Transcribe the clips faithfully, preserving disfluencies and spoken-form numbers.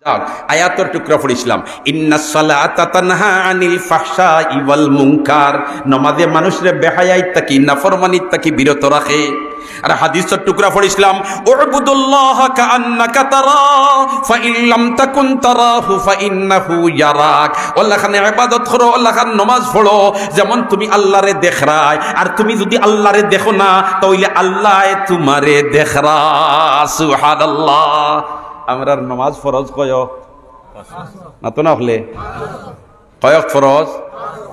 আয়াতর টুকরা পড়ছিলাম, "ইন্নাস সালাতা তানহা আনিল ফাহশাই ওয়াল মুনকার।" নমাজে মানুষরে বেহায়াইত থাকি, নাফরমানিত থাকি বিরত রাখে। আর হাদিসর টুকরা পড়ছিলাম, "উবুদুল্লাহা কাআন্নাকা তারা, ফাইন লাম তাকুন তারাহু ফাইন্নাহু ইয়ারাক।" অলাখান ইবাদত করো, অলাখান নমাজ পড়ো, যেমন তুমি আল্লাহরে দেখরায়। আর তুমি যুদি আল্লাহরে দেখো না, তাইলে আল্লায় তুমারে দেখরা। সুবহানাল্লাহ। আমরার নমাজ ফরজ কয় ওয়াক্ত? মাতো না অকলে। কয় ওয়াক্ত ফরজ?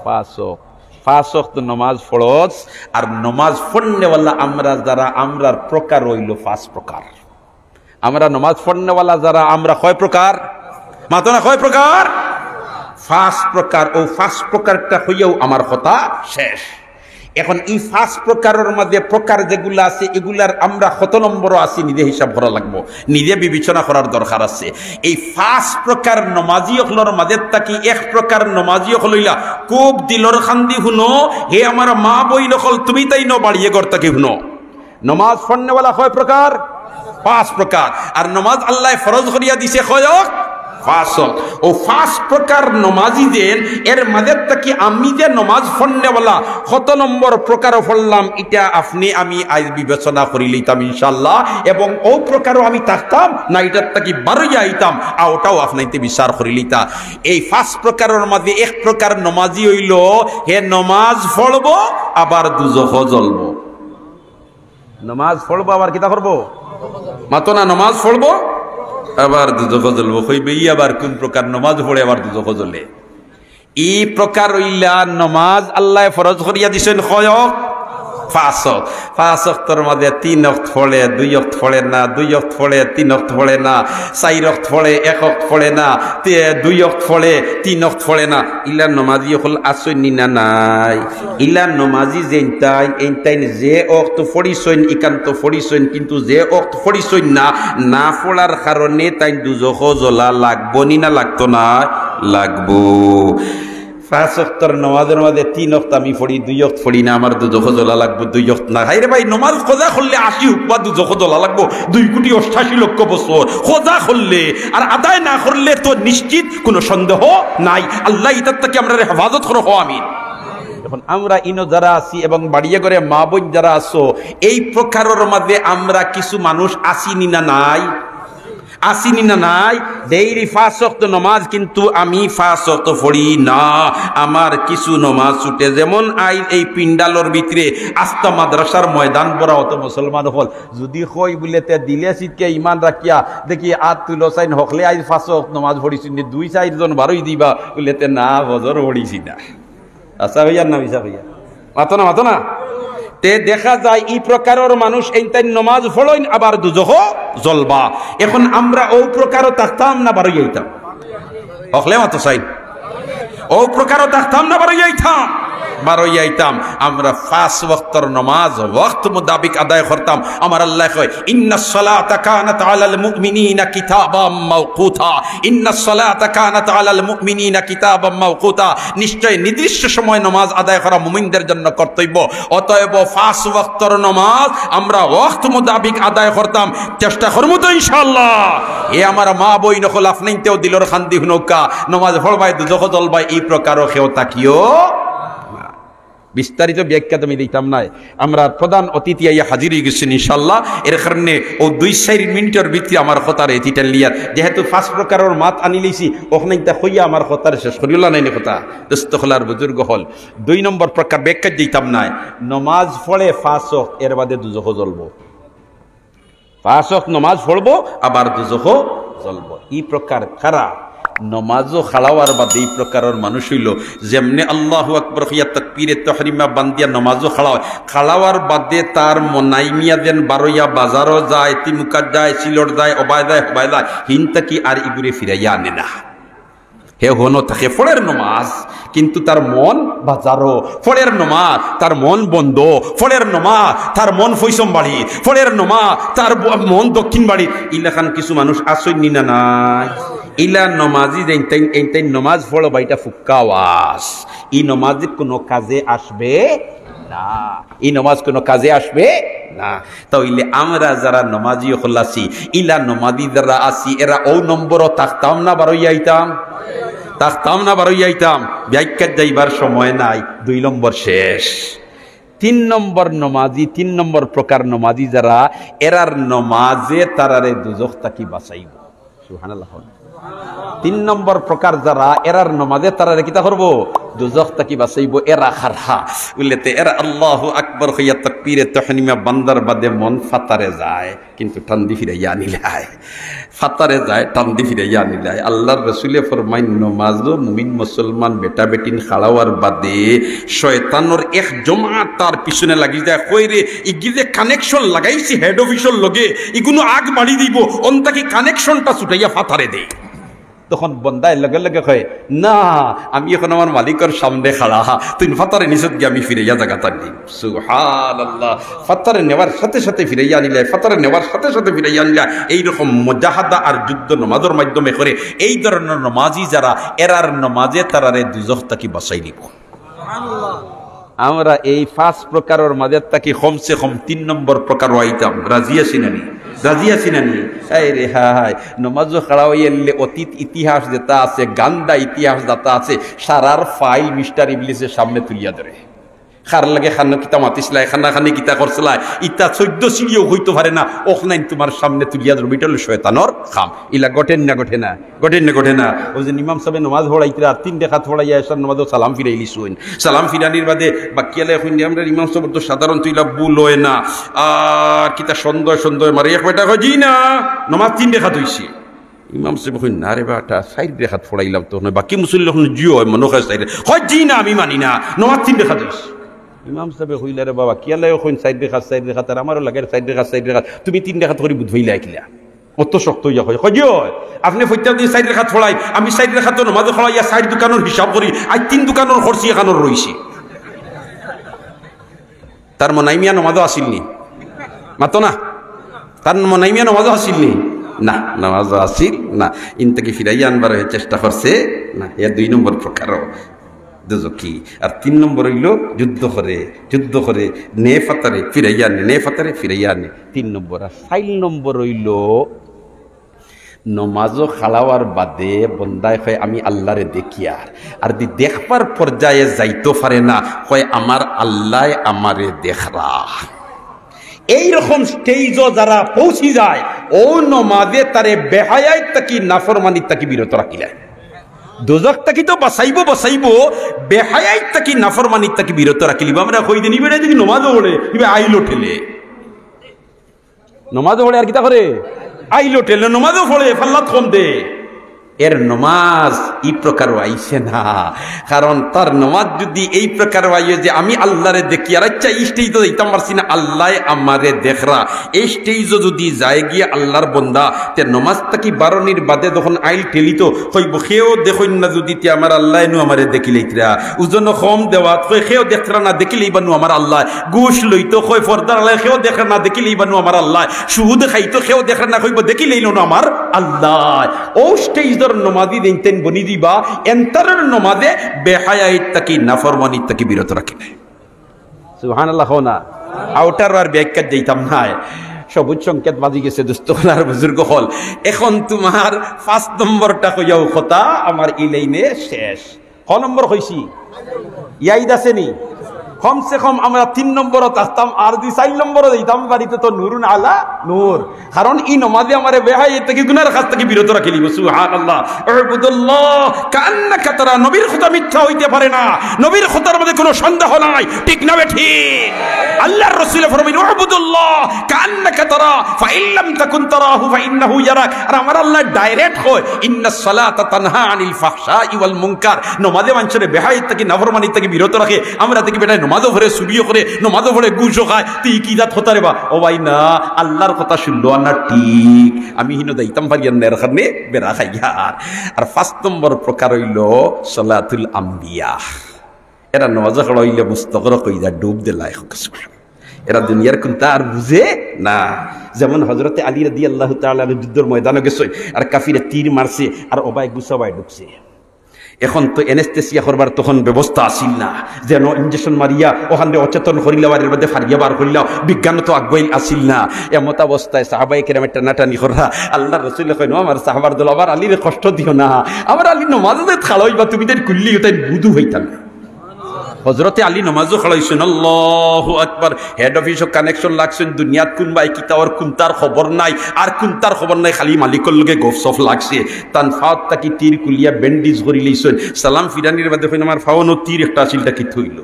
পাঁচ ওয়াক্ত। পাঁচ ওয়াক্ত নমাজ ফরজ। আর নমাজ পড়নেওয়ালা আমরা যারা, আমরার প্রকার অইলো পাঁচ প্রকার। আমরা নমাজ পড়নেওয়ালা যারা, আমরা কয় প্রকার? মাতো না, কয় প্রকার? পাঁচ প্রকার। অউ পাঁচ প্রকারটা কইয়াউ আমার কথা শেষ। এখন ই পাঁচ প্রকারর মাঝে প্রকার যেগুলা আছে, ইগুলার আমরা কত নম্বরো আছি, নিজে হিসাব করা লাগবো, নিজে বিবেচনা করার দরকার আছে। এই পাঁচ প্রকার নমাজি অকলর মাঝে থাকি এক প্রকার নমাজি অকল অইলা, খুব দিলর কান্দি হুনো, হে আমার মা বইন অকল, তুমি তাইন বাড়িয়ে ঘর থাকি হুনো। নমাজ পড়নেওয়ালা কয় প্রকার? পাঁচ প্রকার। আর নমাজ আল্লায় ফরজ করিয়া দিছে কয় ওয়াক্ত? পাঁচ ওয়াক্ত। অউ পাঁচ প্রকার নমাজি যেন, এর মাঝে থাকি আমি যে নমাজ পড়নেওয়ালা কত নম্বর প্রকারো পড়লাম, ইটা আপনে আমি আইজ বিবেচনা করি লইতাম ইনশাআল্লাহ। এবং অউ প্রকারো আমি থাকতাম না, ইটার থাকি বারইয়া আইতাম, আর ওটাও আপনাইন্তে বিচার করি লইতা। এই পাঁচ প্রকারর মাঝে এক প্রকার নমাজি অইলো, হে নমাজ পড়বো আবার দুজখো জ্বলবো। নমাজ পড়বো, আবার কিতা করবো? মাতো না, নমাজ পড়বো, আবার দুজখো জ্বলবো। কইবে, "ই আবার কুন প্রকার নমাজ পড়ে আবার দুজখো জ্বলে?" ই প্রকার অইলা নমাজ আল্লায় ফরজ করিয়া দিছইন কয় ওয়াক্ত? পাঁচ ওয়াক্ত। পাঁচ ওয়াক্তর মাঝে তিন ওয়াক্ত পড়ে, দুই ওয়াক্ত পড়ে না, দুই ওয়াক্ত পড়ে, তিন ওয়াক্ত পড়ে না, চাইর ওয়াক্ত পড়ে, এক ওয়াক্ত পড়ে না, তে-, দুই ওয়াক্ত পড়ে, তিন ওয়াক্ত পড়ে না। ইলা নমাজি অকল আছইন নি না নাই? ইলা নমাজি যেইনতাইন, এইনতাইন যে ওয়াক্ত পড়িছইন, ইখান তো পড়িছইন, কিন্তু যে ওয়াক্ত পড়িছইন না, না পড়ার কারণে তাইন দুজখো জ্বলা লাগবো নি না লাগতো না? লাগবো। পাঁচ ওয়াক্তর নমাজর মাঝে তিন ওয়াক্ত আমি পড়ি, দুই ওয়াক্ত পড়ি না, আমার দুজখো জ্বলা লাগবো, দুই ওয়াক্ত না। হায়রে ভাই, নমাজ কাজা করলে আশি হুকবা দুজখো জ্বলা লাগবো, দুই কোটি অষ্টাশি লক্ষ বছর কাজা করলে, আর আদায় না করলে তো নিশ্চিত কোনো সন্দেহ নাই। আল্লাহ ইতার থাকি আমরারে হেফাজত করো, কও আমিন। এখন আমরা ইনো যারা আছি এবং বাড়িয়ে ঘরে মা বইন যারা আছো, এই প্রকারর মাঝে আমরা কিছু মানুষ আছি নি না নাই? আছি নি না নাই? ডেইলি পাঁচ ওয়াক্ত নমাজ, কিন্তু আমি পাঁচ ওয়াক্ত পড়ি না। আমার কিছু নমাজ ছুটে, যেমন আইজ এই পিন্ডালর ভিতরে আস্তা মাদ্রাসার ময়দান ভরা অত মুসলমান অকল। যুদি কই বুলে তে দিলে সিটকে ইমান রাখিয়া দেখি আত তুলো চাইন, হকলে আইজ পাঁচ ওয়াক্ত নমাজ পড়িছইন নি, দুই চাইর জন বারই দিবা বুলে তে না, ফজর পড়িছি না। আচ্ছা হইয়ার না মিছা হইয়ার? মাতো না, মাতো না। তে দেখা যায় ই প্রকারর মানুষ এইনতাইন নমাজ পড়ইন আবার দুজখো জ্বলবা। এখন আমরা অউ প্রকারও থাকতাম না বারই আইতাম? হকলে মাতো চাইন। অউ প্রকারও থাকতাম না বারই আইতাম? বারই আইতাম। আমরা পাঁচ ওয়াক্তর নমাজ ওয়াক্ত মোতাবিক আদায় করতাম। আমার আল্লায় কয়, "ইন্নাস সালাতা কানাত আলাল মুমিনিনা কিতাবাম মাওকুতা।" ইন্নাস সালাতা কানাত আলাল মুমিনিনা কিতাবাম মাওকুতা, নিশ্চয় নির্দিষ্ট সময় নমাজ আদায় করা মুমিনদের জন্য কর্তব্য। অতএব পাঁচ ওয়াক্তর নমাজ আমরা ওয়াক্ত মোতাবিক আদায় করতাম, চেষ্টা করমু তো ইনশাআল্লাহ। এ আমার মা বইন অকল, আপনাইন্তেও দিলর কান্দি হুনউক্কা, নমাজ পড়বায় দুজখো জ্বলবায়, ই প্রকারও কেউ থাকিও না। বিস্তারিত ব্যাখ্যা তো আমি দিতাম নায়, আমরা প্রধান অতিথি আইয়া হাজির অইগেছইন ইনশাআল্লাহ। এর কারণে অউ দুই চাইর মিনিটর ভিতরে আমার কথার এতিটান লিয়ার, যেহেতু পাঁচ প্রকারর মাত আনি লইছি, অখান ইতা কইয়া আমার কথার শেষ করিও লাইন কথা। দোস্ত অকল আর বুজুর্গ অকল, দুই নম্বর প্রকার ব্যাখ্যা দিতাম নায়, নমাজ পড়ে পাঁচ ওয়াক্ত, এর বাদে দুজখো জ্বলবো। পাঁচ ওয়াক্ত নমাজ পড়বো, আবার দুজখো জ্বলবো। ই প্রকার কারা? নমাজো খাড়াওয়ার বাদে ই প্রকারর মানুষ অইলো, যেমনে আল্লাহু আকবার কইয়া তাকবীরে তাহরিমা বান্দিয়া নমাজো খাড়া অয়, খাড়াওয়ার বাদে তার মনাইমিয়া যেন বারইয়া বাজারো যায়, তিমুকাত যায়, সিলট যায়, অবায় যায়, হবায় যায়, হিন থাকি আর ইগুরে ফিরাইয়া আনে না। হে হনো থাকে, পড়ের নমাজ, কিন্তু তার মন বাজারো। পড়ের নমাজ, তার মন বন্দ। পড়ের নমাজ, তার মন ফৈসমবাড়িত। পড়ের নমাজ, তার ব-, মন দক্ষিণবাড়িত। ইলাখান কিছু মানুষ আছইন নি না নাই? ইলা নমাজি যেইনতাইন, এইনতাইন নমাজ পড়বা, ইটা ফুক্কা ওয়াজ। ই নমাজ কোনো কাজে আসবে না। ই নমাজ কোনো কাজে আসবে না। তা অইলে আমরা যারা নমাজি অকল আছি, ইলা নমাজি যারা আছি, এরা অউ নম্বরো থাকতাম না বারইয়া আইতাম? থাকতাম না বারইয়া আইতাম? ব্যাখ্যাত যাইবার সময় নাই, দুই নম্বর শেষ। তিন নম্বর নমাজি, তিন নম্বর প্রকার নমাজি যারা, এরার নমাজে তারারে দুজখ থাকি বাঁচাইবো। সুবহানাল্লাহ। তিন নম্বর প্রকার যারা, এরার নমাজে তারারে কিতা করবো? দুজখ থাকি বাঁচাইবো। এরা কারা? বুললে তে এরা আল্লাহু আকবার কইয়া তাকবীরে তাহরিমা বান্দার বাদে মন ফাতারে যায়, কিন্তু টানদি ফিরাইয়া আনিলায়। ফাতারে যায়, টানদি ফিরাইয়া আনিলায়। আল্লাহর রসুলে ফরমাইন, নমাজো মুমিন মুসলমান বেটা বেটিন খাড়াওয়ার বাদে শয়তানর এক জমাত তার পিছনে লাগি যায়। কই রে, ইগিয়ে যে connection লাগাইছে head officeর লগে, ইগুনু আগ বাড়ি দিবো, অন থাকি connectionটা ছুটাইয়া ফাতারে দেয়। তখন বন্দায় লগে লগে কয়, "না, আমি এখন আমার মালিকর সামনে খাড়া, তুই ফাতারে নিছত গিয়া আমি ফিরাইয়া জাগাত আনি।" সুবহানাল্লাহ। ফাতারে নেওয়ার সাথে সাথে ফিরাইয়া আনিলায়, ফাতারে নেওয়ার সাথে সাথে ফিরাইয়া আনিলায়। এইরকম মুজাহাদা আর যুদ্ধ নমাজর মাধ্যমে করে। এই ধরনর নমাজি যারা, এরার নমাজে তারারে দুজখ থাকি বাঁচাই নিবো। আমরা এই পাঁচ প্রকারর মাঝে থাকি কমসে কম তিন নম্বর প্রকারো আইতাম। রাজি আছি না নি? রাজি আছি না নি? এই রে হায়, নমাজো খাড়া অইলে অতীত ইতিহাস যেটা আছে, গান্দা ইতিহাস যেটা আছে, সারার file মিস্টার ইবলিসে সামনে তুলিয়া ধরে। কার লগে কানো কিতা মাতিছলায়, কানাকানি কিতা করছলায়, ইতা চৈদ্দ সিঁড়িও কইতো পারে না, অখনাইন তুমার সামনে তুলিয়া ধরবো, ইটা অইলো শয়তানর কাম। ইলা ঘটের না ঘটে না? ঘটের না ঘটে না? অউ যে ইমাম সাবে নমাজ পড়াইতরা, তিন রেকাত পড়াইয়া এশার নমাজো সালাম ফিরাইলিছইন। সালাম ফিরানির বাদে বাকি আলায় কইন, "আমরার ইমাম সাবর তো সাধারণত ইলা ভুল অয় না, আর কিতা সন্দেহ সন্দেহ মারে।" এক বেটায় কয়, "জি না, নমাজ তিন রেকাত অইছে।" ইমাম সাবে কইন, "না রে বেটা, চাইর রেকাত পড়াইলাম তো, বাকি মুসল্লি অকলে জি অয়, মনো কয় চাইর রেকাত।" কয়, "জি না, আমি মানি না, নমাজ তিন রেকাত অইছে।" ইমাম সাবে কইলা, "রে বাবা, কিয়ালায় কইন চাইর রেকাত, চাইর রেকাত, আর আমারও লাগের চাইর রেকাত, চাইর রেকাত, তুমি তিন রেকাত করি বুঝ পাইলায় কিলা?" অত শক্ত অইয়া কয়, কয়, "জি অয়, আপনে প্রত্যেক দিন চাইর রেকাত পড়াইন, আমি চাইর রেকাতর নমাজো খাড়াইয়া চাইর দোকানর হিসাব করি, আইজ তিন দোকানর করছি, এখানর রইছে।" তার মনাই মিয়া নমাজো আছিল নি? মাতো না। তার মনাই মিয়া নমাজো আছিল নি? না, নমাজো আছিল না। ইন থাকি ফিরাইয়া আনবার হে চেষ্টা করছে না। ইয়া দুই নম্বর প্রকার দুজখি। আর তিন নম্বর অইলো যুদ্ধ করে, যুদ্ধ করে, নে ফাতারে ফিরাইয়া আনে, নে ফাতারে ফিরাইয়া আনে। তিন নম্বর। আর চাইর নম্বর অইলো নমাজো খাড়া অওয়ার বাদে বন্দায় কয়, "আমি আল্লারে দেখিয়ার।" আর দি দেখবার পর্যায়ে যাইতো পারে না, কয়, "আমার আল্লায় আমারে দেখরা।" এইরকম stage-ও যারা পৌঁছি যায়, অউ নমাজে তারে বেহায়াইত থাকি নাফরমানিত থাকি বিরত রাখিলায়। দুজখ থাকি তো বাঁচাইবো, বাঁচাইবো, বেহায়াইত থাকি নাফরমানিত থাকি বিরত রাখিলিবো। আমরা কই দিন, ইবে দেখি নমাজও পড়ে, ইবে আইলো ঠেলে। নমাজও পড়ে আর কিতা করে? আইলো ঠেলে, নমাজও পড়ে, ফাল্লাত কম দে। এর নমাজ ই প্রকারও আইছে না। কারণ তার নমাজ যুদি এই প্রকারও আইয়ে যে আমি আল্লারে দেখিয়ার, আচ্ছা, ই stage-ও যাইতাম পারছি না, আল্লায় আমারে দেখরা, এই stage-ও যুদি যায় গিয়া আল্লার বন্দা, তে নমাজ থাকি বারনির বাদে যখন আইল ঠেলিতো, কইবো, "কেউ দেখইন না যুদি তে আমার আল্লায় নু আমারে দেখিলাইতরা।" ওজনো কম দেওয়াত কয়, "কেউ দেখরা না, দেখিলাইবা নু আমার আল্লায়।" ঘুষ লইতো কয়, "পর্দার আড়ালে কেউ দেখরা না, দেখিলাইবা নু আমার আল্লায়।" সুদ খাইতো, "কেউ দেখরা না," কইবো, "দেখিলাইলো নু আমার আল্লায়।" অউ stage-র নমাজি যেইনতেন বনি দিবা, এনতারর নমাজে বেহায়াইত থাকি নাফরমানিত থাকি বিরত রাখিলায়। সুবহানাল্লাহ কও না। Outer আর ব্যাখ্যাত যাইতাম নায়, সবুজ সংকেত বাজি গেছে দোস্ত অকল আর বুজুর্গ অকল। এখন তুমার পাঁচ নম্বরটা কইয়াও কথা আমার ই লাইনে শেষ। ক নম্বর কইছি? ইয়াদ আছে নি? কমসে কম আমরা তিন নম্বরও থাকতাম, আর দি চাইর নম্বরও যাইতাম, বাড়িতে তো নুরুন আলা নুর। কারণ ই নমাজে আমারে বেহায়াইত থাকি গুনার কাজ থাকি বিরত রাখিলিবো। সুবহানাল্লাহ। উবুদুল্লাহ কাআন্নাকা তারা, নবীর কথা মিথ্যা অইতে পারে না, নবীর কথার মধ্যে কোনো সন্দেহ নাই, ঠিক না বেঠিক? আল্লার রসুলে ফরমাইন, "উবুদুল্লাহ কাআন্নাকা তারা, ফাইন লাম তাকুন তারাহু ফাইন্নাহু ইয়ারাক।" আর আমার আল্লায় direct কয়, "ইন্নাস সালাতা তানহা আনিল ফাহশাই ওয়াল মুনকার।" নমাজে মানষরে বেহায়াইত থাকি নাফরমানিত থাকি বিরত রাখে। আমরা দেখি বেটায় নমাজও পড়ে, চুরিও করে, নমাজও পড়ে, ঘুষও খায়। তে ই কি জাত কথা রে বা? ও ভাই না, আল্লার কথা হুনলো না ঠিক। আমি হিনো যাইতাম পারিয়ার না, এর কারণে বেড়া খাইয়ার। আর পাঁচ নম্বর প্রকার অইলো সালাতুল আম্বিয়া। এরা নমাজো খাড়া অইলে মুস্তগরক অইযায়, ডুব দিলায়। এরা দুনিয়ার কুন্তা আর বুঝে না। যেমন হযরতে আলী রাদিয়াল্লাহু তাআলা আনহু যুদ্ধর ময়দানো গেছইন, আর কাফিরে তীর মারছে, আর অবায় গুছাবায় ঢুকছে। এখন তো anesthesia করবার তখন ব্যবস্থা আছিল না, যেন injection মারিয়া ওখান অচেতন করিলাও আর এর মধ্যে ফারিয়া বার করিলাও, বিজ্ঞান তো আগুয়াইল আছিল না। এমত অবস্থায় সাহাবায়ে কেরামে টানাটানি করা, আল্লাহর রসুলে কইন, "ও আমার সাহাবার দল, আমার আলীরে কষ্ট দিও না, আমার আলী নমাজে যে খাড়া অইবা, তুমি তাইর কুল্লি তাইন বুধু হইতাম।" হজরতে আলী নমাজও খাড়াইছইন, আল্লাহু আকবার। Head office-ও connection লাগছইন, দুনিয়াত কুনবায় কিতা অর কুনতার খবর নাই, আর কুনতার খবর নাই, খালি মালিকর লগে গফসফ লাগছে। তান ফাত থাকি তীর খুলিয়া bandage করি লইছইন। সালাম ফিরানির বাদে কইন, "আমার ফাওনো তীর একটা আছিল, ইটা কিতা অইলো?"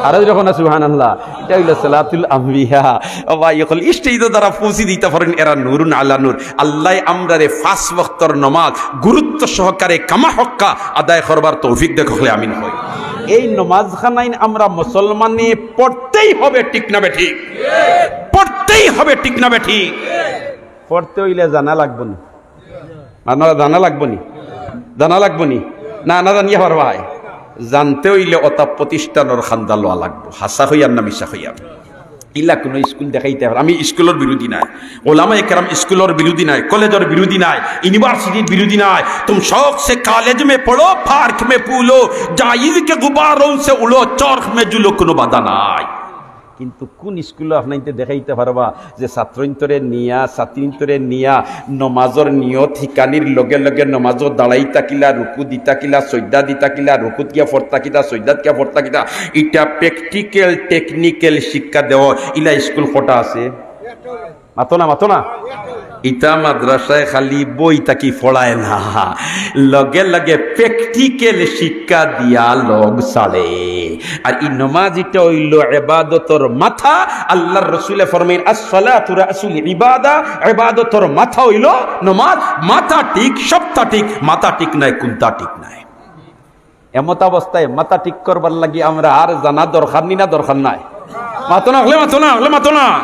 আরো যখন সুবহানাল্লাহ, ইটা অইলো সালাতুল আম্বিয়া। ও ভাই, অকল stage-ও তারা পৌঁছি দিতা পারইন, এরা নূরুন আলা নূর। আল্লায় আমরারে পাঁচ ওয়াক্তর নমাজ গুরুত্ব সহকারে কামা হক্কা আদায় করবার তৌফিক দেউক, হকলে আমিন কই। এই নমাজ খানাইন আমরা মুসলমানে পড়তেই হবে, ঠিক না বেঠিক? পড়তেই হবে, ঠিক না বেঠিক? পড়তে অইলে জানা লাগবো নি? আপনারা জানা লাগবো নি? জানা লাগবো নি? না, না জানিয়া পারবায়? জানতে অইলে অতা প্রতিষ্ঠানর খান্দা লওয়া লাগবো। হাছা কইয়ার না মিছা কইয়ার? ইলা কুনু স্কুল দেখাইতা পারবা? আমি স্কুলর বিরোধী নায়, ওলামায়ে কেরাম স্কুলর বিরোধী নায়, কলেজর বিরোধী নায়, university-র বিরোধী নায়। তুম শৌক সে কলেজ মে পড়ো, পার্ক মে পুলো, জাইজ কে গুবারোঁ সে উড়ো, চরখ মে জুলো, কুনু বাধা নাই। কিন্তু কুন স্কুলো আপনাইন্তে দেখাইতা পারবা যে ছাত্রইন্তরে নিয়া, ছাত্রীন্তরে নিয়া নমাজর নিয়ত হিকানির লগে লগে নমাজো দাঁড়াইতা কিলা, রুকু দিতা কিলা, সইজদা দিতা কিলা, রুকুত গিয়া পড়তা কিতা, সইজদাত গিয়া পড়তা কিতা, ইটা practical, technical শিক্ষা দেওয়া, ইলা স্কুল কটা আছে? মাতো না, মাতো না। ইতা মাদ্রাসায় খালি বই থাকি পড়ায় না, লগে লগে practical শিক্ষা দিয়া লগ ছাড়ে। আর ই নমাজ ইটা অইলো ইবাদতর মাথা। আল্লাহর রসুলে ফরমাইন, "আসসালাতু রাসুল ইবাদা", ইবাদতর মাথা অইলো নমাজ। মাথা ঠিক, সবটা ঠিক, মাথা ঠিক নাই, কুনটা ঠিক নাই। এমত অবস্থায় মাথা ঠিক করবার লাগি আমরা আর জানা দরকার নি না দরকার নাই? মাতো না, হকলে মাতো না, হকলে মাতো না।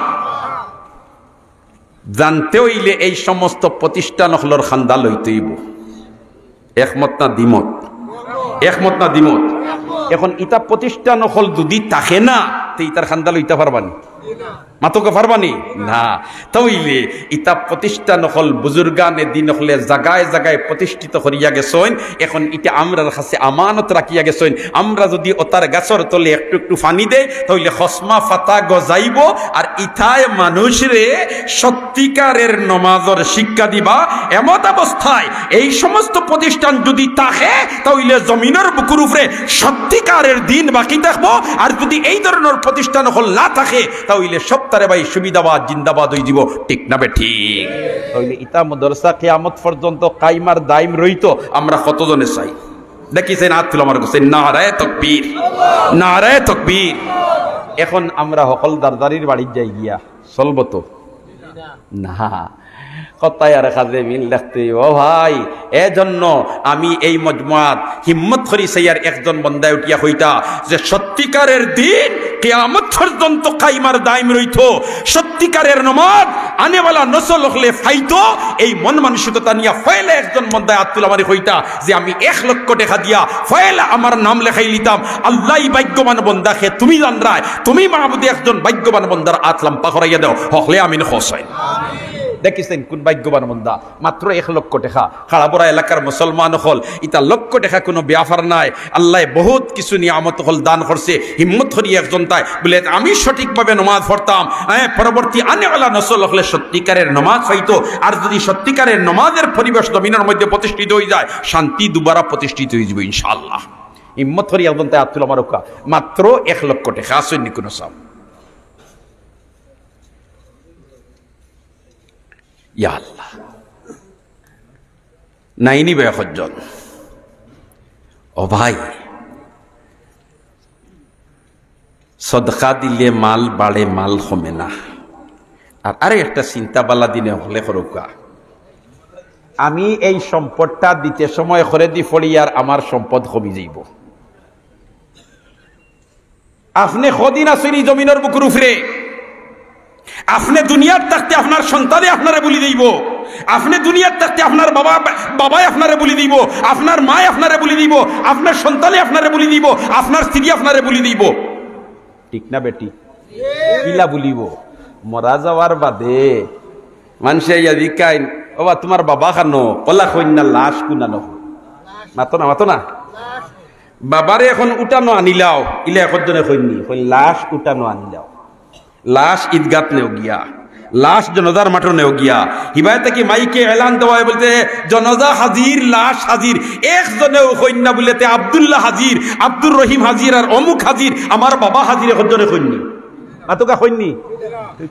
জানতে অইলে এই সমস্ত প্রতিষ্ঠান অকলর খান্দা লইতে অইবো। একমত না দ্বিমত? একমত না দ্বিমত? এখন ইতা প্রতিষ্ঠান অকল যুদি থাকে না, তে ইতার খান্দা লইতা পারবা নি? মাতউক্কা, পারবা নি? না। তা অইলে ইতা প্রতিষ্ঠান অকল বুজুর্গানে দিন অকলে জাগায় জাগায় প্রতিষ্ঠিত করিয়া গেছইন, এখন ইটা আমরার কাছে আমানত রাখিয়া গেছইন। আমরা যুদি অতার গাছর তলে একটু একটু পানি দেই, তা অইলে খসমা পাতা গজাইবো, আর ইতায় মানুষরে সত্যিকারের নমাজর শিক্ষা দিবা। এমত অবস্থায় এই সমস্ত প্রতিষ্ঠান যুদি থাকে, তা অইলে জমিনর বুকুর উপরে সত্যিকারের দিন বাকি থাকবো। আর যুদি এই ধরনর প্রতিষ্ঠান অকল না থাকে, তা অইলে সবতারে ভাই সুবিধাবাদ জিন্দাবাদ অইযিবো, ঠিক না বেঠিক? তা অইলে ইতা মাদ্রাসা কিয়ামত পর্যন্ত কায়েম আর দায়েম রইতো, আমরা কতজনে চাই? দেখি চাই না, আত তুলো আমার কাছে, নারায়ে তকবীর, নারায়ে তকবীর। এখন আমরা হকল দারদারির বাড়িত যাই গিয়া, চলবো তো? না। কথায় আর কাজে মিল রাখতে অইবো। ও ভাই, এজন্য আমি এই মজমুয়াত হিম্মত করি চাইয়ার একজন বন্দায় উঠিয়া কইতা যে সত্যিকারের দিন কিয়ামত পর্যন্ত কায়েম আর দায়েম রইতো, সত্যিকারের নমাজ আনেওয়ালা নসল অকলে পাইতো, এই মন মানসিকতা নিয়া পয়লা একজন বন্দায় আত তুলা মারি কইতা যে আমি এক লক্ষ টেকা দিয়া পয়লা আমার নাম লেখাইলিতাম। আল্লায় ভাগ্যবান বন্দা কে তুমি জানরায়, তুমি মাবুদে একজন ভাগ্যবান বন্দার আত লাম্বা করাইয়া দেও, হকলে আমিন কও চাইন। দেখিছেন কোন ভাগ্যবান বন্দা, মাত্র এক লক্ষ টেকা। খাড়াবড়া এলাকার মুসলমান অকল, ইতা লক্ষ টেকা কুনু ব্যাপার নায়। আল্লায় বহুত কিছু নিয়ামত অকল দান করছে। হিম্মত করি একজনতায় বুলে, "আমি সঠিকভাবে নমাজ পড়তাম, হ্যাঁ, পরবর্তী আনেওয়ালা নসল অকলে সত্যিকারের নমাজ পাইতো।" আর যুদি সত্যিকারের নমাজের পরিবেশ জমিনর মধ্যে প্রতিষ্ঠিত অইযায়, শান্তি দুবারা প্রতিষ্ঠিত অইযিবো ইনশাআল্লাহ। হিম্মত করি একজনতায় আত তুলা মারউক্কা, মাত্র এক লক্ষ টেকা। আছইন নি কুনু সাব? ইয়া আল্লাহ, নাই নি বা একজন? ও ভাই, সদকা দিলে মাল বাড়ে, মাল কমে না। আর আরো একটা চিন্তা বালা দিনে হকলে করউক্কা, আমি এই সম্পদটা দিতে সময় খরচি পড়ি আর আমার সম্পদ কমি যাইবো। আপনে কদিন আছইন নি জমিনর বুকুর উপরে? আপনে দুনিয়াত থাকতে আপনার সন্তানে আপনারে বুলি দিবো, আপনে দুনিয়াত থাকতে আপনার বাবা, বাবায় আপনারে বুলি দিবো, আপনার মায় আপনারে বুলি দিবো, আপনার সন্তানে আপনারে বুলি দিবো, আপনার স্ত্রী আপনারে বুলি দিবো, ঠিক না বেঠিক? কিলা বুলিবো? মরা যাওয়ার বাদে মানষে আইয়া জিকাইন, "ওবা, তুমার বাবা কানো?" কইলা, "কইন না, লাশ কুনানো?" মাতো না, মাতো না। বাবারে এখন উঠানো আনিলাও, ইলা একজনে কইননি, কইন লাশ উঠানো আনিলাও। লাশ ইদগাত নেও গিয়া, লাশ জনাজার মাঠো নেও গিয়া। হিবায় থাকি মাইকে এলান দেওয়ায় বলতে, "জনাজা হাজির, লাশ হাজির।" একজনেও কইন না বলতে, "আব্দুল্লাহ হাজির, আব্দুর রহিম হাজির, আর অমুক হাজির, আমার বাবা হাজির।" একজনে কইননি। মাতোকা কইননি।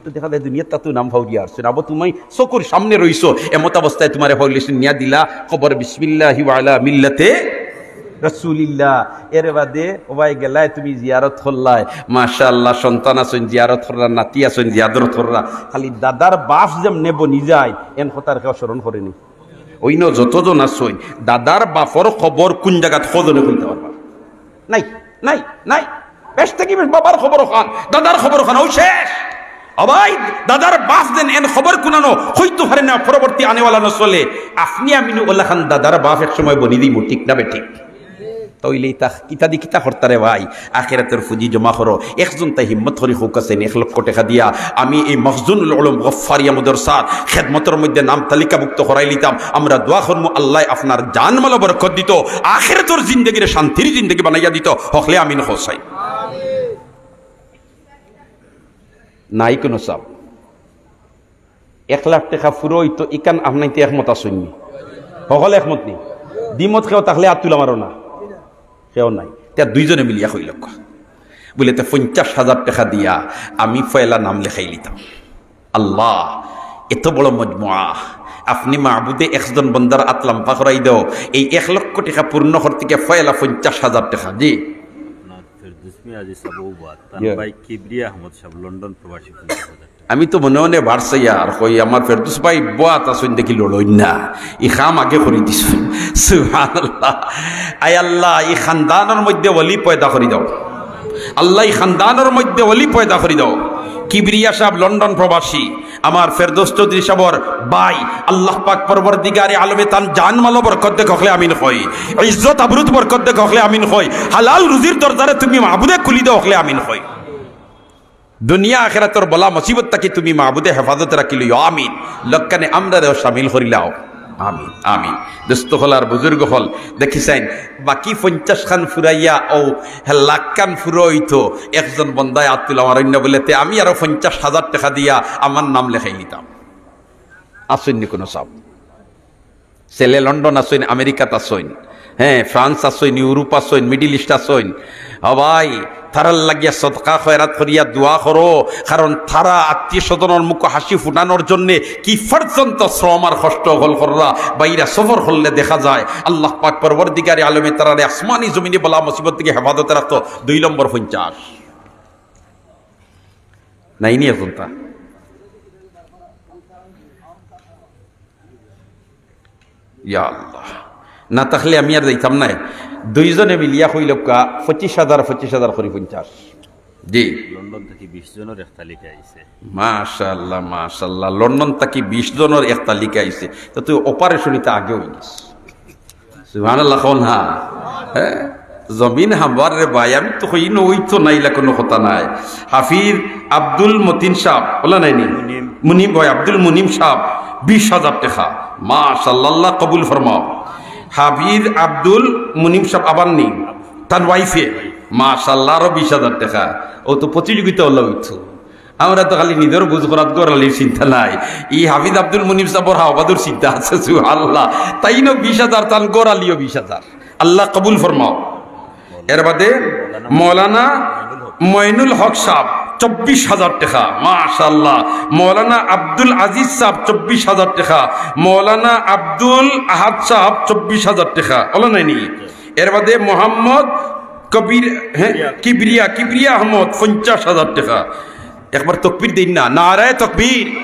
তো দেখা যায় দুনিয়ার তাতু নাম ফাউরিয়া আসছে না। আবো তুমি চকুর সামনে রইছো, এমত অবস্থায় তোমারে ফাউলেশন নিয়া দিলা খবর, বিসমিল্লাহি ওয়া আলা মিল্লাতে রাসূলিল্লাহ। এর বাদে ওবায় গেলায় তুমি জিয়ারত করলায়, মাশাআল্লাহ, সন্তান আছইন জিয়ারত কররা, নাতি আছইন জিয়ারত কররা। খালি দাদার বাপ যেমনে বনি যায়, এন কথার কেউ স্মরণ করেনি। অইন্য যতজন আছইন, দাদার বাপর খবর কুন জাগাত কজনে কইতা পারবা? নাই, নাই, নাই। বেশ থাকি বেশ বাবার খবর খান, দাদার খবর খান, অউ শেষ। ও ভাই, দাদার বাপ যেন এন খবর কুনানো কইতো পারে না পরবর্তী আনেওয়ালা নসলে। আপনি আমি নু অলাখান দাদার বাপ এক সময় বনি দিমু, ঠিক না বেঠিক? তাইলে ইতা কিতা দি কিতা করতারে ভাই? আখেরাতর পুঁজি জমা করো। একজন তাই হিম্মত করি কউক্কা চাইন, এক লক্ষ টেকা দিয়া আমি এই মখজুনুল উলুম গফফারিয়া মাদ্রাসার খেদমতর মধ্যে নাম তালিকাভুক্ত করাই লিতাম। আমরা দোয়া করমু, আল্লায় আপনার জান মালো বরকত দিতো, আখেরাতর জিন্দেগিরে শান্তির জিন্দেগি বানাইয়া দিতো। হকলে আমিন কও চাই। নাই কুনু চাপ। এক লাখ টেকা ফুরো অইতো, ইখান আপনাইতে একমত আছইন নি? হকল একমত নি? দ্বিমত কেউ থাকলে আত তুলা মারো না। কেউ নাই। তে দুইজনে মিলিয়া কইল, বুলে, "তে পঞ্চাশ হাজার টেকা দিয়া আমি পয়লা নাম লেখাই লিতাম।" আল্লাহ, এত বড় মজমুয়া, আপনি মাবুদে একজন বন্দার আত লাম্বা করাই দেও, এই এক লক্ষ টেকা পূর্ণ করতে গিয়া পয়লা পঞ্চাশ হাজার টেকা। জি। আপনার ফেরদৌস মিয়া আজি সাহেব বউবাত, তান ইয়া। ভাই কিবরিয়া আহমদ সাহেব লন্ডন প্রবাসী পঞ্চাশ হাজার টেকা। আমি তো মনে মনে বাড়ছে ইয়ার, কই আমার ফেরদৌস ভাই বউবাত আছইন দেখি লড়ইন না, ই কাম আগে করি দিছইন। সুবহানাল্লাহ। আয় আল্লাহ, ই খানদানর মধ্যে ওলি পয়দা করি দাও। আল্লাহ, ই খানদানর মধ্যে ওলি পয়দা করি দাও। কিবরিয়া সাহেব লন্ডন প্রবাসী, আমার ফেরদৌস চৌধুরী সাহেবর ভাই, আল্লাহ পাক পরওয়ারদিগারে আলমে তান জান মালো বরকত দেখ, হকলে আমিন কই। ইজ্জত আবরুত বরকত দেখ, হকলে আমিন কই। হালাল রুজির দরজারে তুমি মাবুদে খুলি দেও, হকলে আমিন কই। দুনিয়া আখেরাতর বালা মুসিবত থাকি তুমি মাবুদে হেফাজতে রাখিলিও, আমিন। লক্কানে আমরারেও শামিল করিলাও, আমিন, আমিন। দোস্ত অকল আর বুজুর্গ অকল, দেখি চাইন, বাকি পঞ্চাশ খান ফুরাইয়া অউ লাখ খান ফুরো অইতো, একজন বন্দায় আত তুলা মারইন না বুলে, "তে আমি আরো পঞ্চাশ হাজার টেকা দিয়া আমার নাম লেখাই নিতাম।" আছইন নি কুনু চাপ? ছেলে লন্ডন আছইন, আমেরিকাত আছইন, হ্যাঁ, ফ্রান্স আছইন, ইউরোপ আছইন, মিডল ইস্ট আছইন। ও ভাই, তারার লাগিয়া সদকা খয়রাত করিয়া দোয়া করো, কারণ তারা আত্মীয় স্বজনর মুখো হাসি ফুটানোর জন্যে কি পর্যন্ত শ্রম আর কষ্ট অকল কররা। বাইরা সফর করলে দেখা যায় আল্লাহ পাক পরওয়ারদিগারে আলমে তারারে আসমানি জমিনি বালা মুসিবত থাকি হেফাজতে রাখতো। দুই নম্বর পঞ্চাশ। নাইনি এখন তা। ইয়া আল্লাহ, না থাকলে আমি আর যাইতাম নায়। দুইজনে মিলিয়া কইলউক্কা, পঁচিশ হাজার, পঁচিশ হাজার করি পঞ্চাশ। জি। লন্ডন থাকি বিশ জনর এক তালিকা আইছে। মাশাআল্লাহ, মাশাআল্লাহ, লন্ডন থাকি বিশ জনর এক তালিকা আইছে। তো তুই অপারেশন ইতা আগে অই গেছে। সুবহানাল্লাহ কও না। হ্যাঁ? জমিন হামার রে ভাই, আমি তো কই, ইনো অইতো না, ইলা কুনু কথা নাই। হাফিজ আব্দুল মতিন সাহেব, অলা নায়নি? মুনিম। মুনিম ভাই, আব্দুল মুনিম সাহেব, বিশ হাজার টেকা। মাশাআল্লাহ, আল্লাহ কবুল ফরমাও। হাফিজ আব্দুল মুনিম সাহেব আবার নি? তান ওয়াইফে? মাশাআল্লাহ, আরো বিশ হাজার টেকা। অউ তো প্রতিযোগিতা অলা অইতো। আমরা তো খালি নিজর বুঝ করাত ঘর আলির চিন্তা নাই। ই হাফিজ আব্দুল মুনিম সাহেবর হাওবাদুর চিন্তা আছে, সুবহানাল্লাহ। তাইনও বিশ হাজার, তান ঘর আলিও বিশ হাজার। আল্লাহ কবুল ফরমাও। এর বাদে মৌলানা ময়নুল হক সাহেব, চব্বিশ হাজার টেকা, মাশাআল্লাহ। মৌলানা আব্দুল আজিজ সাহেব, চব্বিশ হাজার টেকা। মৌলানা আব্দুল আহাদ সাহেব, চব্বিশ হাজার টেকা। অলা নায়নি? এর বাদে মোহাম্মদ কবির, হ্যাঁ, কিবরিয়া, কিবরিয়া আহমদ, পঞ্চাশ হাজার টেকা। একবার তকবির দেইন না, নারায়ে তকবির।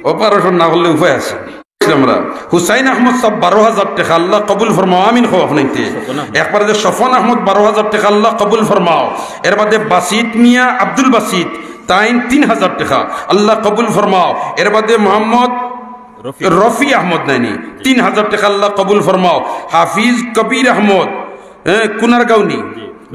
অপারেশন না করলে উপায় আছে। আমরা হুসাইন আহমদ সাহেব, বারো হাজার টেকা, আল্লাহ কবুল ফরমাও, আমিন কও আপনাইতে। একবার যে স্বপন আহমদ, বারো হাজার টেকা, আল্লাহ কবুল ফরমাও। এর বাদে বাসিত মিয়া, আব্দুল বাসিত, তাইন তিন হাজার টেকা, আল্লাহ কবুল ফরমাও। এর বাদে মোহাম্মদ রফি। রফি আহমদ নায়নি, তিন হাজার টেকা, আল্লাহ কবুল ফরমাও। হাফিজ কবির আহমদ, হ্যাঁ, কুনারগাঁওনি,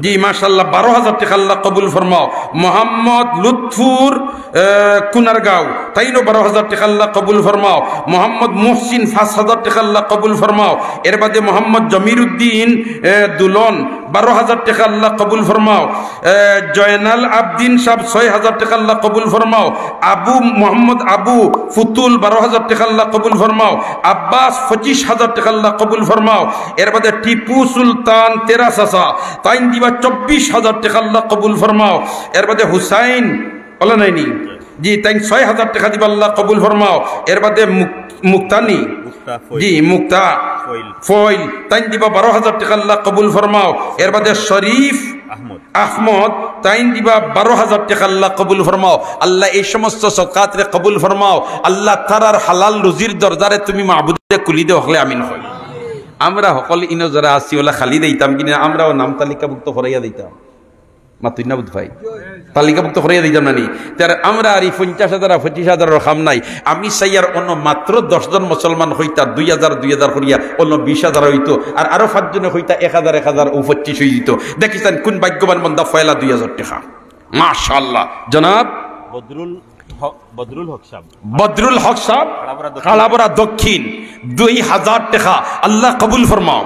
জি, মাশাআল্লাহ, বারো হাজার টেকা আল্লাহ কবুল ফরমাও। মোহাম্মদ লুৎফুর, এ, কুনারগাঁও, তাইনও বারো হাজার টেকা আল্লাহ কবুল ফরমাও। মোহাম্মদ মুহসিন, পাঁচ হাজার টেকা আল্লাহ কবুল ফরমাও। এর বাদে মোহাম্মদ জমিরুদ্দিন, এ, দুলন, বারো হাজার টেকা আল্লাহ কবুল ফরমাও। এ, জয়নাল আবদিন সাব, ছয় হাজার টেকা আল্লাহ কবুল ফরমাও। আবু মোহাম্মদ আবু ফুতুল, বারো হাজার টেকা আল্লাহ কবুল ফরমাও। আব্বাস, পঁচিশ হাজার টেকা আল্লাহ কবুল ফরমাও। এর বাদে টিপু সুলতান তেরা চাচা, তাইন দিবা চব্বিশ হাজার টেকা আল্লাহ কবুল ফরমাও। এর বাদে হুসাইন, বলা নাইনি? জি, তাইন ছয় হাজার টেকা দিবা আল্লাহ কবুল ফরমাও। এর বাদে মুক-, মুক্তানি, মুক্তা ফইল। জি, মুক্তা ফইল। ফইল, তাইন দিবা বারো হাজার টেকা আল্লাহ কবুল ফরমাও। এর বাদে শরীফ আহমদ। আহমদ, তাইন দিবা বারো হাজার টেকা আল্লাহ কবুল ফরমাও। আল্লাহ এই সমস্ত সদকাতরে কবুল ফরমাও। আল্লাহ তারার হালাল রুজির দরজারে তুমি মাবুদে খুলি দেও, হকলে আমিন কই। আমরা হকল ইনো যারা আছি, ওলা খালি দিতাম কিনা, আমরাও নাম তালিকাভুক্ত করাইয়া দিতাম। মাতুই না বুধ ভাই? তালিকাভুক্ত করাইয়া দিতাম না নি? তার আমরা আর এই পঞ্চাশ হাজার আর পঁচিশ হাজারর কাম নাই। আমি চাইয়ার অন্য মাত্র দশ জন মুসলমান কইতা, দুই হাজার, দুই হাজার করিয়া অন্য বিশ হাজার অইতো, আর আরো পাঁচজনে কইতা এক হাজার, এক হাজার, ও পঁচিশ অই দিত। দেখিছেন কোন ভাগ্যবান বন্দা পয়লা দুই হাজার টেকা। মাশাআল্লাহ। জনাব বদরুল হক, বদরুল হক সাহেব। বদরুল হক সাহেব, কালাবরা দক্ষিণ। কালাবরা দক্ষিণ, দুই হাজার টেকা। আল্লাহ কবুল ফরমাও।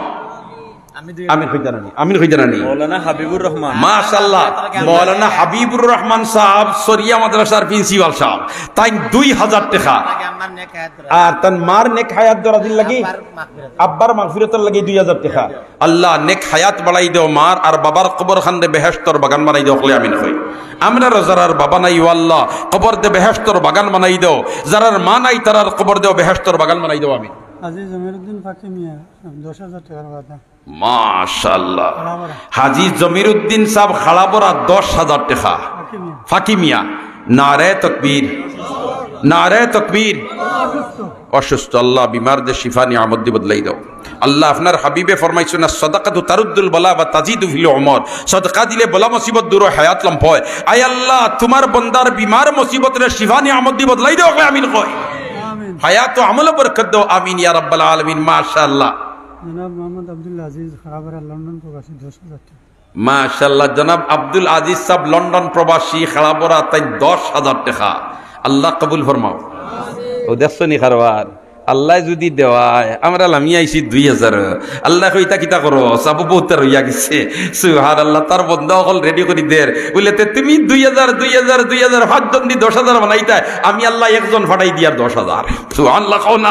আমি দুই আমিন কইতা নানি, আমিন কইতা নানি। মৌলানা হাবিবুর রহমান। মাশাআল্লাহ। মৌলানা হাবিবুর রহমান সাহেব, সরিয়া মাদ্রাসার প্রিন্সিপাল সাহেব, তাইন দুই হাজার টেকা। আগে আমার নেক হায়াত দরাজ। আর তান মার নেক হায়াত দরাজির লাগি, আব্বার মাগফিরাত। আব্বার মাগফিরাতর লাগি দুই হাজার টেকা। আল্লাহ নেক হায়াত বাড়াই দেও, মার আর বাবার কবর খানরে বেহেশতর বাগান বানাই দেও, হকলে আমিন কই। আমরা রোজার আর বাবা নাই, ও আল্লাহ, কবর দে বেহেশতর বাগান বানাই দেও। যারার মা নাই, তারার কবর দেও বেহেশতর বাগান বানাই দেও, আমিন। আজি জমিরুদ্দিন ফাকি মিয়া, দশ হাজার টেকার ওয়াদা। মাশাআল্লাহ। খালাবরা। হাজী জমিরুদ্দিন সাহেব খালাবরা দশ হাজার টেকা। ফাকি মিয়া। ফাকি মিয়া। নারে তকবীর। নারে তকবীর। অসুস্থ। অসুস্থ। আল্লাহ বিমারদের শিফা নিয়ামত দি বদলাই দাও। আল্লাহ আপনার হাবিবে ফরমাইছইন, "আস-সাদাকাতু তারুদ্দুল বালা ওয়া তাজিদু ফিল উমর।" সদকা দিলে বলা মুসিবত দূর হয়, হায়াত লম্বা হয়। আয় আল্লাহ, তোমার বন্দার বিমার মুসিবতরে শিফা নিয়ামত দি বদলাই দাও, আমিন কই। আমিন। হায়াত ও আমল বরকত দাও, আমিন ইয়া রাব্বাল আলামিন। মাশাআল্লাহ। জনাব মোহাম্মদ আব্দুল আজিজ খালাবরা লন্ডন প্রবাসী দশ হাজার টেকা। মাশাআল্লাহ, জনাব আব্দুল আজিজ সাহেব লন্ডন প্রবাসী খালাবরা তাইন দশ হাজার টেকা। আল্লাহ কবুল ফরমাও। ও দেখছো নি কারবার? আল্লাহ যদি দেওয়ায়, আমরা লামি আইছি দুই হাজার। আল্লাহ কইতা কিতা করো, সাবু বউতা রইয়া গেছে। সুবহানাল্লাহ, তার বন্দা অকল রেডি করি দের। বুলে, "তে তুমি দুই হাজার, দুই হাজার, দুই হাজার, পাঁচজন দি দশ হাজার বানাইতায়, আমি আল্লাহ একজন ফাটাই দিয়ার দশ হাজার।" সুবহানাল্লাহ কও না।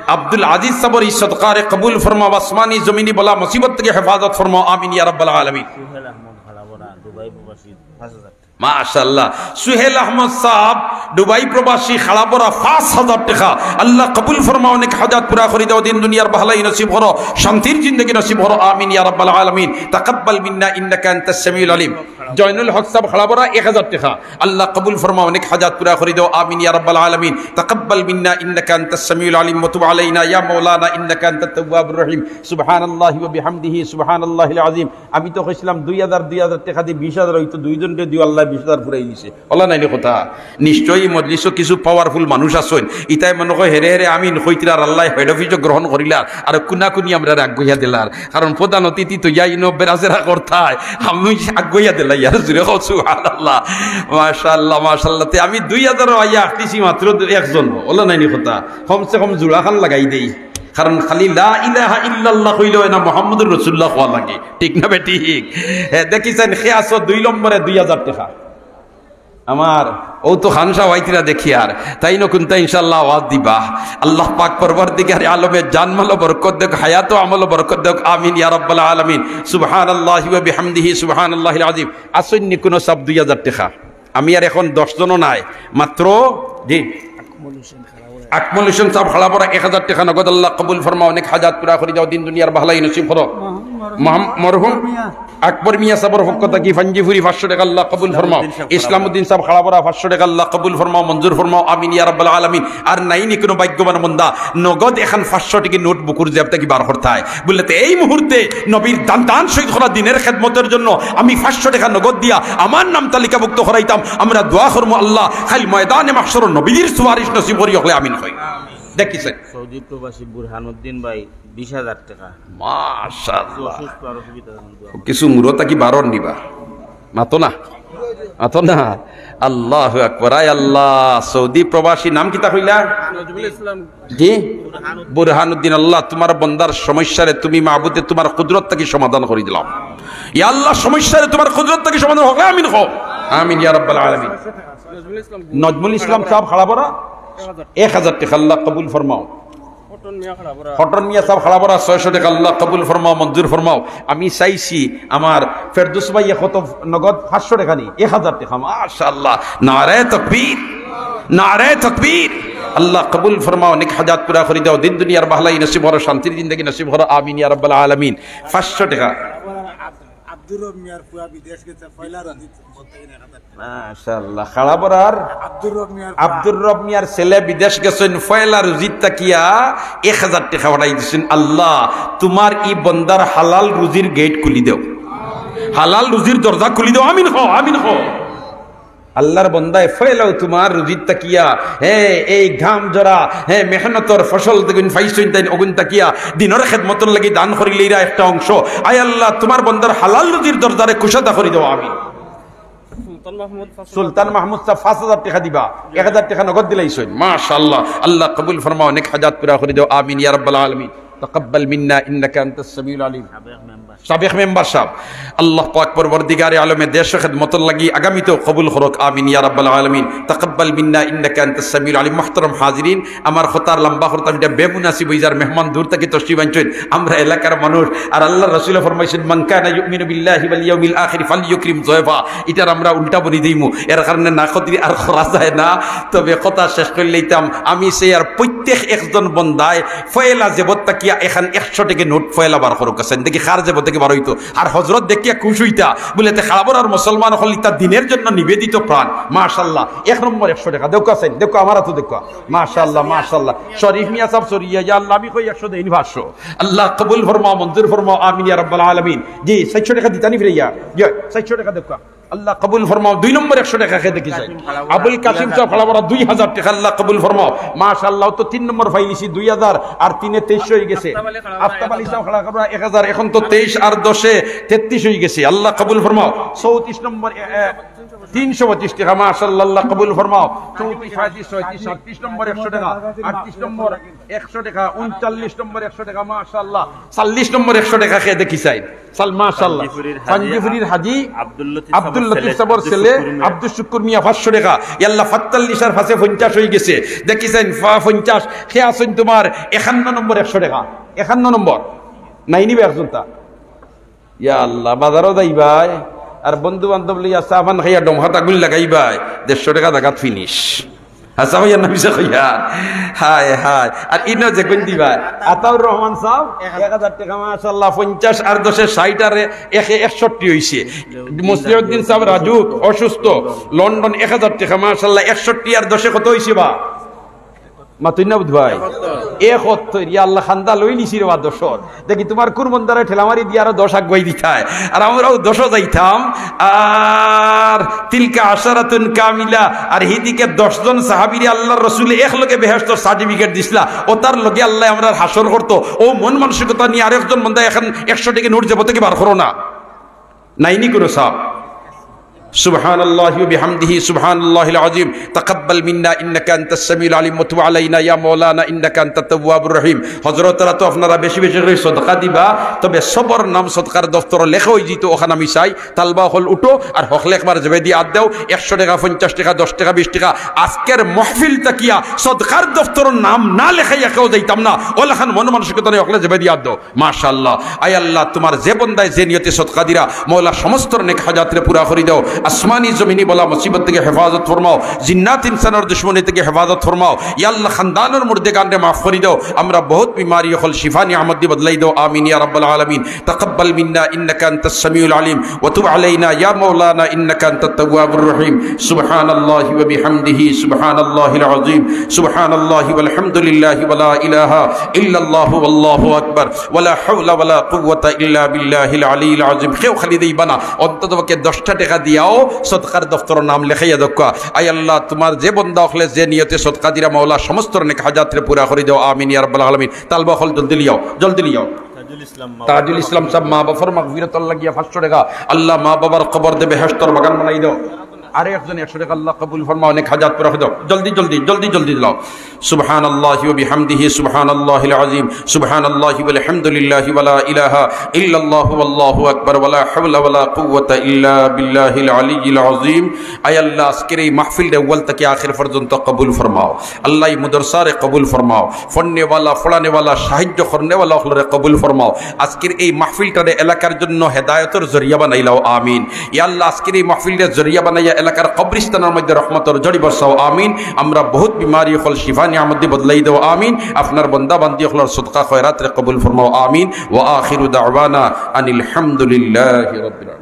আব্দুল আজিজ সাবর এই সদকারে কবুল ফরমাও, আসমানি জমিনি বলা মুসিবত থেকে হেফাজত ফরমাও, আমিন ইয়া রাব্বাল আলামিন। সুহেল আহমদ খালাবরা, দুবাই প্রবাসী, পাঁচ হাজার। মাশাআল্লাহ। সুহেল আহমদ সাহেব, দুবাই প্রবাসী, খালাবরা, পাঁচ হাজার টেকা। আল্লাহ কবুল ফরমাও, অনেক হাজাত পুরা করি দাও, দিন দুনিয়ার ভালাই নসিব করো, শান্তির জিন্দেগি নসিব করো, আমিন ইয়া রাব্বাল আলামিন। তাকাব্বাল মিন্না ইন্নাকা আনতাস সামিউল আলিম। জয়নুল হক সাহেব, খালাবরা, এক হাজার টেকা। আল্লাহ কবুল ফরমাও, অনেক হাজাত পুরা করি দাও, আমিন ইয়া রাব্বাল আলামিন। তাকাব্বাল মিন্না ইন্নাকা আনতাস সামিউল আলিম ওয়া তুব আলাইনা ইয়া মাওলানা ইন্নাকা আনতাত তাওয়াবুর রহিম। সুবহানাল্লাহি ওয়া বিহামদিহি, সুবহানাল্লাহিল আযীম। আমি তো কইছিলাম দুই হাজার, দুই হাজার টেকা দি বিশ হাজার অইতো, দুইজনরে দিও, আল্লাহ বিশ হাজার পুরাই দিছে। অলা নাইলে কথা। নিশ্চয়ই মজলিসো কিছু powerful মানুষ আছইন, ইতায় মনে কয় হেরে হেরে আমিন কইতরা, আর আল্লাহ হেড অফিসও গ্রহণ করিলার, আর কুনাকুনি আমরারে আগুইয়া দিলার। কারণ প্রধান অতিথি তো ইয়া ইনো বেড়াচেরা করতায়, আমি আগুইয়া দিলাই, আর জুরে কও সুবহানাল্লাহ। মাশাআল্লাহ, মাশাআল্লাহ। তে আমি দুই হাজারও আইয়া আটকিছি মাত্র দু-, একজন, অলা নাইলে কথা। কমসে কম জোড়া খান লাগাই দেই। কারণ খালি লা ইলাহা ইল্লাল্লাহ কইলে অয় না, মুহাম্মদুর রাসূলুল্লাহ কওয়া লাগে। ঠিক না বেঠিক? হে, দেখিছেন, খে আছো দুই নম্বরে দুই হাজার টেকা। আমার ও তো খান সাহেব আইতরা দেখি আর, তাইন কুন্তা ইনশাআল্লাহ আওয়াজ দিবা। আল্লাহ পাক পরওয়ারদিগারে আলমে জানমালো বরকত দেউক, হায়াত ও আমলো বরকত দেউক, আমিন ইয়া রাব্বাল আলামিন। সুবহানাল্লাহি ওয়া বিহামদিহি, সুবহানাল্লাহিল আযীম। আছইন নি কুনু সাব দুই হাজার টেকা? আমি আর এখন দশ জনও নাই, মাত্র, জি, আকমল হোসেন সাব খালাবরা এক হাজার টেকা নগদ, আল্লাহ কবুল ফরমাও, অনেক হাজাত পুরা করি দাও, দিন দুনিয়ার ভালাই নসিব করো। মরহুম মরহুম আকবর মিয়া। আকবর মিয়া সাবর পক্ষ থাকি পাঞ্জিপুরি পাঁচশো টেকা, আল্লাহ কবুল ফরমাও। ইসলামউদ্দিন সাব খালাবরা পাঁচশো টেকা, আল্লাহ কবুল ফরমাও, মঞ্জুর ফরমাও, আমিন ইয়া রাব্বাল আলামিন। আর নাই নি কুনু ভাগ্যবান বন্দা, নগদ এখান পাঁচশো টেকা নোট বুকুর জেব থাকি বার করতায়। বুলে, "তে এই মুহূর্তে নবীর দান দান শহীদ করা দিনের খেদমতের জন্য আমি পাঁচশো টেকা নগদ দিয়া আমার নাম তালিকাভুক্ত করাইতাম।" আমরা দোয়া করমু, "আল্লাহ, কাইল ময়দানে মাহশরো নবীজির সুপারিশ নসিব করি", হকলে আমিন কই। দেখি চাই। সৌদি প্রবাসী বুরহানুদ্দিন ভাই, বিশ হাজার টাকা। মাশাআল্লাহ। অসুস্থ, আর অসুবিধা, তখন দোয়া করবেন। কিছু মুরো থাকি বারো নিবা। মাতো না, মাতো না। আল্লাহু আকবার। আয় আল্লাহ, সৌদি প্রবাসী নাম কিতা কইলা? নজরুল ইসলাম। জি? বুরহানুদ্দিন। আল্লাহ, তুমার বন্দার সমস্যারে তুমি মাবুদে তুমার কুদরত থাকি সমাধান করি দিলাম। ইয়া আল্লাহ, সমস্যারে তুমার কুদরত থাকি সমাধান হকলে আমিন কও। আমিন ইয়া রাব্বাল আলামিন। নজরুল ইসলাম। নজরুল ইসলাম সাহেব খাড়াবরা এক হাজার টেকা, আল্লাহ কবুল ফরমাও। কটন মিয়া খাড়াবরা। কটন মিয়া সাহেব খাড়াবরা ছয়শো টেকা, আল্লাহ কবুল ফরমাও, মঞ্জুর ফরমাও। আমি চাইছি আমার ফেরদৌস ভাইয়ে কত নগদ পাঁচশো টেকা নি, এক হাজার টেকা, মাশাআল্লাহ। নারায়ে তাকবীর, নারায়ে তাকবীর। আল্লাহ কবুল ফরমাও, নেক হাজাত পুরা করি দাও, দিন দুনিয়ার ভালাই নসিব করো, শান্তির জিন্দেগি নসিব করো, আমিন ইয়া রাব্বাল আলামিন। পাঁচশো টেকা। আব্দুর রব মিয়ার পুয়া বিদেশ গেছে, পয়লা রুজি। মাশাআল্লাহ। খাড়াবরার আব্দুর রব মিয়ার পুয়া। আব্দুর রব মিয়ার ছেলে বিদেশ গেছইন, পয়লা রুজিত থাকিয়া এক হাজার টেকা পাঠাই দিছইন। আল্লাহ, তুমার ই বন্দার হালাল রুজির গেট খুলি দেও, হালাল রুজির দরজা খুলি দেও। আমিন কও, আমিন কও। আল্লাহর বন্দায় ফয়লাও তুমার রুজিত থাকিয়া, হে, এই ঘাম ঝরা, হে, মেহনতর ফসল যেগুন পাইছইন তাইন অগুন থাকিয়া দিনর খেদমতর লাগি দান করিলাইরা একটা অংশ। আয় আল্লাহ, তুমার বন্দার হালাল রুজির দরজারে কুশাদা করি দেও। আমিন। সুলতান মাহমুদ পাঁচ হাজার। সুলতান মাহমুদ সাহেব পাঁচ হাজার টেকা দিবা, এক হাজার টেকা নগদ দিলাইছইন। মাশাআল্লাহ, আল্লাহ কবুল ফরমাও, নেক হাজাত পুরা করি দেও। আমিন ইয়া রাব্বাল আলামিন। তাকাব্বাল মিন্না ইন্নাকা আনতাস সামিউল আলিম। সাবেক মেম্বার। সাবেক মেম্বার সাহেব, আল্লাহ পাক পরওয়ারদিগারে আলমে দেশ খেদমতর লাগি আগামীতেও কবুল করুক, আমিন ইয়া রাব্বাল আলামিন। তাকাব্বাল মিন্না ইন্নাকা আনতাস সামিউল আলিম। মুহতারাম হাজিরিন, আমার কথার লম্বা করতাম, ইটা বেমুনাসিব অইযার, মেহমান দূর থাকি তশরিফ আনছইন, আমরা এলাকার মানুষ, আর আল্লাহর রাসূলে ফরমাইছইন, "মান কানা ইউমিনু বিল্লাহি ওয়াল ইয়াউমিল আখিরি ফালইউকরিম যায়ফা।" ইটার আমরা উল্টা বনি দিমু, এর কারণে না করি আর করা যায় না। তবে কথা শেষ করি লইতাম, আমি চাইয়ার প্রত্যেক একজন বন্দায় ফয়লা জেবত থাকিয়া এখান একশো টেকা নোট ফয়লা বার করুক। আছেন দেখি কার জেবত থাকি বার অইতো। আর হজরত দেখিয়া খুশ অইতা, বুলে, "তে খারাপর আর মুসলমান অকল ইতা দিনের জন্য নিবেদিত প্রাণ।" মাশাআল্লাহ, এক নম্বর একশো টেকা। দেখো আছেন, দেখো আমার হাতো দেখো। মাশাআল্লাহ, মাশাআল্লাহ। শরীফ মিয়া সাহেব সরিয়া, ইয়া আল্লাহ, আমি কই একশো দেইন পাঁচশো। আল্লাহ কবুল ফরমাও, মঞ্জুর ফরমাও, আমিন ইয়া রাব্বাল আলামিন। জি, চাইরশো টেকা দিতানি ফিরাইয়া। জি, চাইরশো টেকা দেখো। আল্লাহ কবুল ফরমাও। দুই নম্বর একশো টেকা কে দেখি চাই। আবুল কাসিম সাহেব খালাবরা দুই হাজার টেকা, আল্লাহ কবুল ফরমাও। মাশাআল্লাহ, তো তিন নম্বর পাইলিছি দুই হাজার, আর তিনে তেইশশো অই গেছে। আফতাব আলী সাহেব খালাবরা এক হাজার, এখন তো তেইশ আর দশে তেত্রিশ অই গেছে। আল্লাহ কবুল ফরমাও। চৌত্রিশ নম্বর, এ, এ, তিনশো পঁচিশ টেকা, মাশাআল্লাহ, আল্লাহ কবুল ফরমাও। চৌত্রিশ, পঁয়ত্রিশ, ছয়ত্রিশ, সাতত্রিশ নম্বর একশো টেকা, আটত্রিশ নম্বর একশো টেকা, উনচল্লিশ নম্বর একশো টেকা, মাশাআল্লাহ। চল্লিশ নম্বর একশো টেকা কে দেখি চাই। সাল-, মাশাআল্লাহ। পাঞ্জিফুরির হাজি পাঞ্জিফুরির হাজি আব্দুল লতিফ আব্দুল সাহেবের লতিফ ছেলে সাহেবর আব্দুল ছেলে শুক্কুর মিয়া। আব্দুল শুক্কুর মিয়া পাঁচশো টেকা। ইয়াল্লা, পাঁচচল্লিশ আর পাঁচে পঞ্চাশ অই গেছে। দেখি চাইন, পা-, পঞ্চাশ। কে আছইন তুমার একান্ন নম্বর একশো টেকা? একান্ন নম্বর। নাই নিবে একজন তা। ইয়া আল্লাহ, বাজারো যাইবায়, আর বন্ধু বান্ধব লইয়া চা পান খাইয়া ডমহাত আগুন লাগাইবায়, দেড়শো টেকা জাগাত ফিনিশ। হাছা কইয়ার না মিছা কইয়ার? হায় হায়। আর ইনো যেগুন দিবা, আতাউর রহমান সাহেব, এক হাজার টেকা, মাশাআল্লাহ, পঞ্চাশ আর দশে ষাইট আর একে একষট্টি অইছে। মুসলিউদ্দিন সাহেব রাজু অসুস্থ, লন্ডন, এক হাজার টেকা, মাশাআল্লাহ, একষট্টি আর দশে কত অইছে বা? মাতুন না বুধ ভাই? একাত্তর। ইয়া আল্লাহ, খান্দা লই নিছি রে বা দশর। দেখি তুমার কুন বন্দারে ঠেলা মারি দিয়া আরো দশ আগুয়াই দিতায়, আর আমরাও দশো যাইতাম। আর তিলকা আশারাতুন কামিলা, আর হিদিকে দশ জন সাহাবীরে আল্লাহর রসুলে একলগে বেহেশতর সার্টিফিকেট দিছলা, অতার লগে আল্লায় আমরার হাশর করতো। অউ মন মানসিকতা নিয়া আরেকজন বন্দা এখান একশো টেকা নোট জেব থাকি বার করো না। নাইনি কুনু সাব। সুবহানাল্লাহি ওয়া বিহামদিহি, সুবহানাল্লাহিল আযীম। তাকাব্বাল মিন্না ইন্নাকা আনতাস সামিউল আলিম ওয়া তুব আলাইনা ইয়া মাওলানা ইন্নাকা আনতাত তাওয়াবুর রহিম। হযরতরা তো আপনারা বেশি বেশি করি সদকা দিবা, তবে সবর নাম সদকার দফতরো লেখা অইযিতো, অখান আমি চাই। তালবা অকল উঠো আর হকলে একবার জেবেদি আত দেও, একশো টেকা, পঞ্চাশ টেকা, দশ টেকা, বিশ টেকা। আজকের মাহফিল থাকিয়া সদকার দফতরর নাম না লেখাইয়া কেউ যাইতাম না, অলাখান মন মানসিকতা নিয়া হকলে জেবেদি আত দেও। মাশাআল্লাহ। আয় আল্লাহ, তুমার যে বন্দায় যে নিয়তে সদকা দিরা, মওলা সমস্ত নেক হাজাতরে পুরা করি দেও। আসমানি জমিনি বালা মুসিবত থাকি হেফাজত ফরমাও, জিন্নাত ইনসানর দুশমনি থাকি হেফাজত ফরমাও। ইয়া আল্লাহ, খান্দানর মুর্দেগানরে মাফ করি দেও। আমরা বহুত বিমারি অকল শিফা নিয়ামত দি বদলাই দেও। আমিন ইয়া রাব্বাল আলামিন। তাকাব্বাল تقبل منا إنك أنت السميع العليم وتب علينا يا مولانا إنك أنت التواب الرحيم. سبحان الله وبحمده، سبحان الله العظيم، سبحان الله والحمد لله ولا إله إلا الله والله أكبر ولا حول ولا قوة إلا بالله العلي العظيم। কেউ খালি দিবা না, অন্তত পক্ষে দশটা টেকা দিয়াও সদকার দফতরর নাম লেখাইয়া দেউক্কা। আয় আল্লাহ, তুমার যে বন্দা অকলে যে নিয়তে সদকা দিরা মাওলা, সমস্ত নেক হাজাতরে পুরা করি দেও। আমিন ইয়া রাব্বাল আলামিন। তালবা অকল জলদি লিয়াও, জলদি লিয়াও। তাজুল ইসলাম মা-, তাজুল ইসলাম সাব মা বাফর মাগফিরাতর লাগিয়া পাঁচশো টেকা। আল্লাহ, মা বাবার কবররে বেহেশতর বাগান বানাই দেও। আরো একজন একশো টেকা, আল্লাহ কবুল ফরমাও, নেক হাজাত পুরা করি দেও। জলদি, জলদি, জলদি, জলদি দাও। سبحان الله وبحمده، سبحان الله العظيم، سبحان الله والحمد لله ولا إله إلا الله والله أكبر ولا حول ولا قوة إلا بالله العلي العظيم। আয় আল্লাহ, আজকের এই মাহফিলরে আউয়াল থাকি আখির পর্যন্ত কবুল ফরমাও। আল্লাহ, এই মাদ্রাসারে কবুল ফরমাও, পড়নেওয়ালা, পড়ানেওয়ালা, সাহায্য করনেওয়ালা অকলরে কবুল ফরমাও। আজকের এই মাহফিলটারে এলাকার জন্য হেদায়েতর জরিয়া বানাইলাও, আমিন। ইয়া আল্লাহ, আজকের এই মাহফিলরে জরিয়া বানাইয়া এলাকার কবরস্থানর মধ্যে রহমতর ঝড়ি বর্ষাও, আমিন। আমরার বহুত বিমারি অকল শিফা নিয়ামত দি বদলাই দেও, আমিন। আপনার বন্দা বান্দি অকলর সদকা খয়রাতরে কবুল ফরমাও, আমিন। وآخر دعوانا أن الحمد لله رب العالمين।